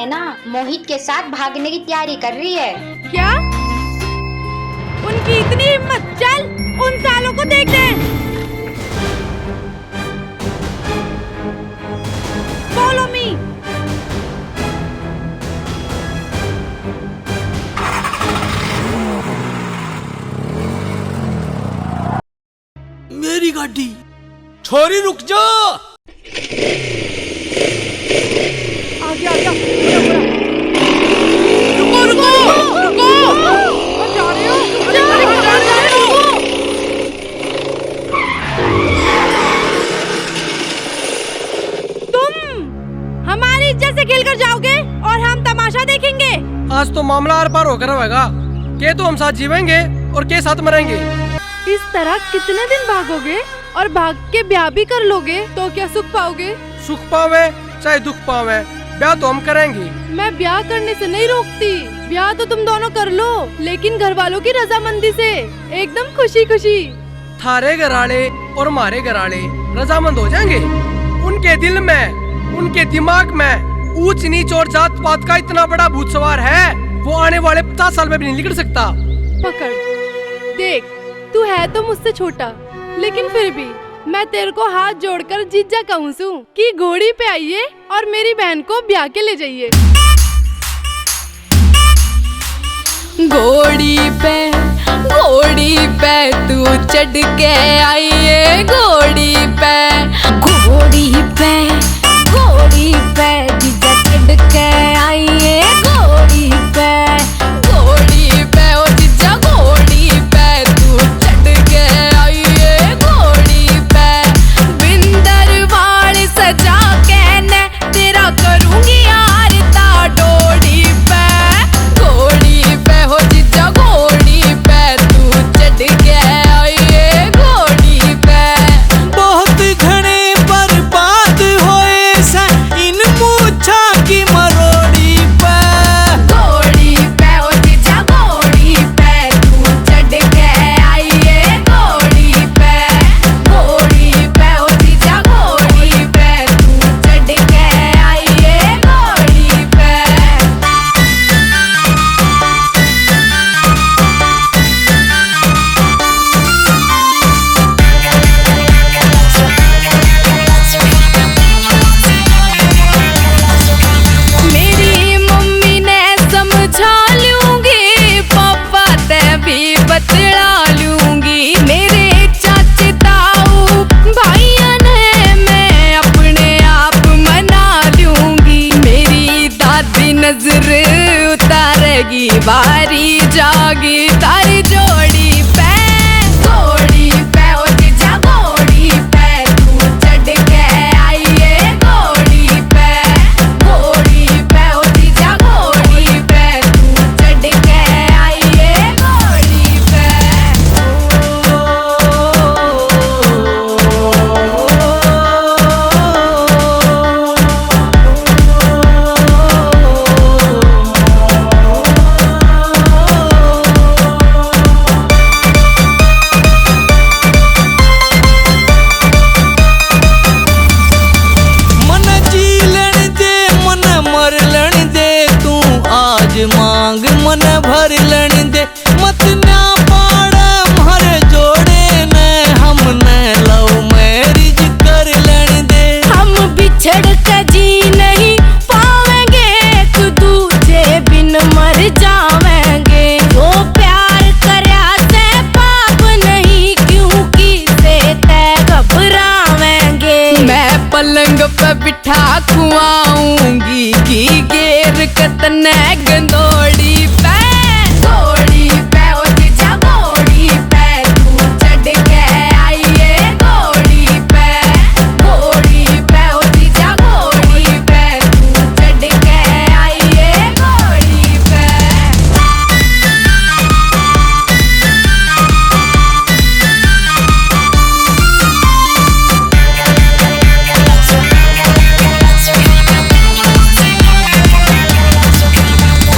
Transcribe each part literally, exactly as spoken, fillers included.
ना, मोहित के साथ भागने की तैयारी कर रही है। क्या? उनकी इतनी हिम्मत? चल, उन सालों को देखते हैं। Follow me। मेरी गाड़ी। छोरी, रुक जा। आ गया, आ गया। पूरा, पूरा। रुको, रुको, रुको। कहाँ जा रहे हो? अरे, अरे, कहाँ जा रहे हो? तुम हमारी इज्जत से खेलकर जाओगे और हम तमाशा देखेंगे। आज तो मामला आर पार होकर रहेगा। के तो हम साथ जीवेंगे और के साथ मरेंगे। इस तरह कितने दिन भागोगे और भाग के ब्याह भी कर लोगे तो क्या सुख पाओगे? सुख पावे चाहे दुख पावे, ब्याह तो हम करेंगे। मैं ब्याह करने से नहीं रोकती, ब्याह तो तुम दोनों कर लो, लेकिन घर वालों की रजामंदी से, एकदम खुशी खुशी। थारे घर आले और म्हारे घर आले रजामंद हो जाएंगे। उनके दिल में, उनके दिमाग में ऊंच नीच और जात पात का इतना बड़ा भूत सवार है, वो आने वाले पचास साल में भी नहीं निकल सकता। पकड़, देख, तू है तो मुझसे छोटा, लेकिन फिर भी मैं तेरे को हाथ जोड़कर जीजा कहूँ सूं कि घोड़ी पे आइए और मेरी बहन को ब्याह के ले जाइए। घोड़ी पे, घोड़ी पे तू चढ़ के आइए, घोड़ी पे। घोड़ी पे, घोड़ी पे जीजा चढ़ के आइए, घोड़ी पे। घोड़ी पे ओ जीजा, घोड़ी पे तू चढ़ के आइए, घोड़ी पे। बिंदर वाल सजा के ने तेरा करूंगी आरता डोड़ी पे। घोड़ी पे हो जीजा, घोड़ी पे तू चढ़ के आइए, घोड़ी पे। बहुत घणे बर्बाद होए सै इन मूछां की मरोड़ी पे। घोड़ी पे ओ जीजा, घोड़ी पे तू चढ़ के आइए, घोड़ी पे। घोड़ी पे ओ जीजा, घोड़ी पे तू चढ़ के आइए, घोड़ी पे। मेरी मम्मी ने समझा लूंगी, पापा ते भी बतला लूंगी। मेरे चाचे ताऊ भाइयां ने मैं अपने आप मना लूंगी। मेरी दादी नजर उतारेगी, बारी जागी तारी जोड़ी पे। घोड़ी पे ओ जीजा, घोड़ी पे तू चढ़ के आइए, घोड़ी पे। घोड़ी पे ओ जीजा, घोड़ी पे तू चढ़ के आइए, घोड़ी पे। मन्ने जी लेण दे, मन्ने मर लेण दे, तू आज मांग मन्ने भर लेण दे। मत ना पाड़ म्हारे जोड़े ने, हमने love marriage कर लेण दे। हम बिछड़ के जी नहीं पावेंगे, एक दूजे बिन मर जावेंगे। जो प्यार करया से पाप नहीं, क्यों किसे ते घबरावेंगे। मैं पलंग पे बिठा खुआऊंगी, घी गेर के तन्ने गंदोड़ी पे। घोड़ी पे ओ जीजा, घोड़ी पे तू चढ़ के आइए, घोड़ी पे। घोड़ी पे ओ जीजा, घोड़ी पे तू चढ़ के आइए, घोड़ी पे।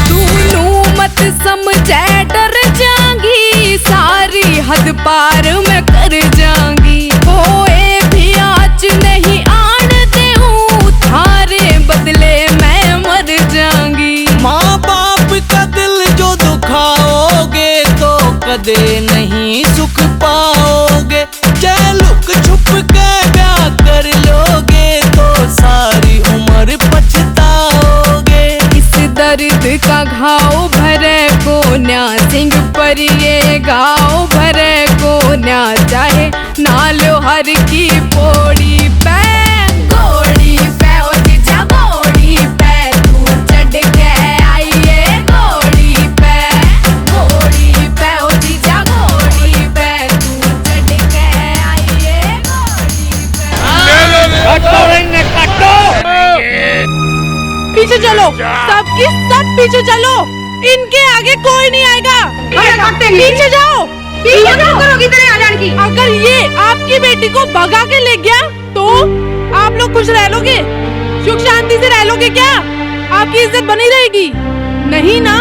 तू नू मत समझे डर जांगी, सारी हद पार मैं कर जांगी। कोई भी आँच नहीं आण देऊं, थारे बदले मैं मर जांगी। ते नहीं सुख पाओगे। जै लुक छुप के ब्याह कर लोगे तो सारी उम्र पछताओगे। इस दर्द का घाव भरे कोन्या सिंह पर ये घाव भरे कोन्या, चाहे ना लो हर की पौड़ी पे। घोड़ी पे ओ जीजा घोड़ी पे, तू चढ़ के आई है घोड़ी पे। घोड़ी पे ओ जीजा घोड़ी पे, तू चढ़ के आई है घोड़ी पे। काटो रे इन्हें, काटो। पीछे चलो, सबकी सब पीछे चलो, इनके आगे कोई नहीं आएगा। अरे काटते नहीं। पीछे जाओ। पीछे क्यों करोगी तेरे आ जाने की? अगर ये आपकी बेटी को भगा के ले गया तो आप लोग खुश रह लोगे? सुख शांति से रह लोगे क्या? आपकी इज्जत बनी रहेगी? नहीं ना।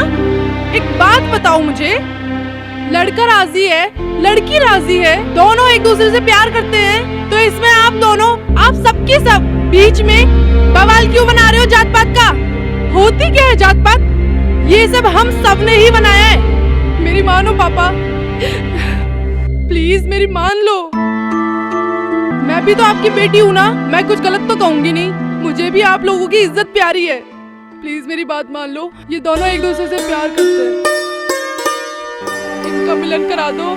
एक बात बताओ मुझे, लड़का राजी है, लड़की राजी है, दोनों एक दूसरे से प्यार करते हैं, तो इसमें आप दोनों, आप सबके सब बीच में बवाल क्यों बना रहे हो जात पात का? होती क्या है जात पात? ये सब हम सब ने ही बनाया है। मेरी मानो पापा, प्लीज मेरी मान लो। मैं भी तो आपकी बेटी हूँ ना, मैं कुछ गलत तो कहूंगी नहीं। मुझे भी आप लोगों की इज्जत प्यारी है। प्लीज मेरी बात मान लो, ये दोनों एक दूसरे से प्यार करते हैं, इनका मिलन करा दो।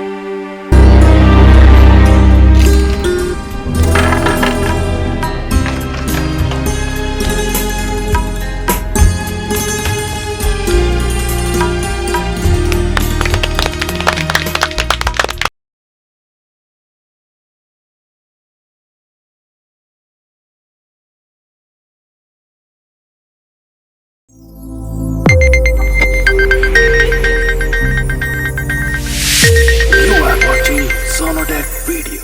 You are watching Sonotech Video.